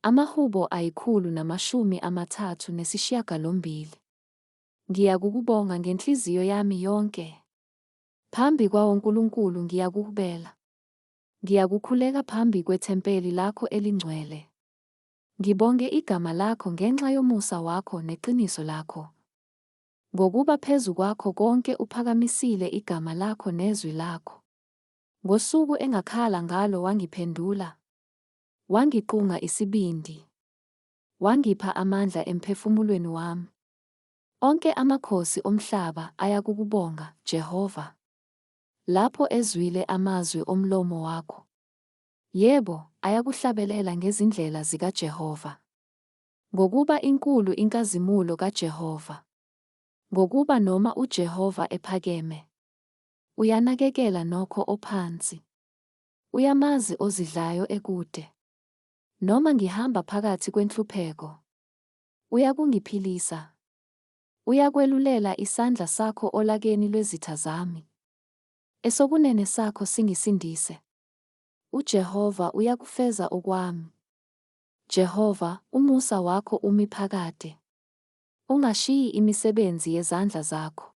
Amahubo 138. Ngiyakukubonga ngenhliziyo yami yonke. Phambi kwawonkulunkulu ngiyakuhubela. Ngiyakukhuleka phambi kwethempeli lakho elingcwele. Ngibonge igama lakho ngenxa yomusa wakho neqiniso lakho. Ngokuba phezu kwakho konke uphakamisile igama lakho nezwi lakho. Ngosuku engakhala ngalo wangiphendula. Wangiqunga isibindi. Wangipha amandla emphefumulweni wami. Onke amakhosi omhlaba ayakukubonga, Jehova. Lapho ezwile amazwi omlomo wakho. Yebo, ayakuhlabelela ngezindlela zikaJehova. Ngokuba inkulu inkazimulo kaJehova. Ngokuba noma uJehova ephakeme, uyanakekela nokho ophansi. Uyamazi ozidlayo ekude. Noma ngihamba phakathi kwenhlupheko, uyakungiphilisa. Uyakwelulela isandla sakho olakeni lwezitha zami. Esokunene sakho singisindise. UJehova uyakufeza okwami. Jehova, umusa wakho umi phakade. Ungashiyi imisebenzi yezandla zakho.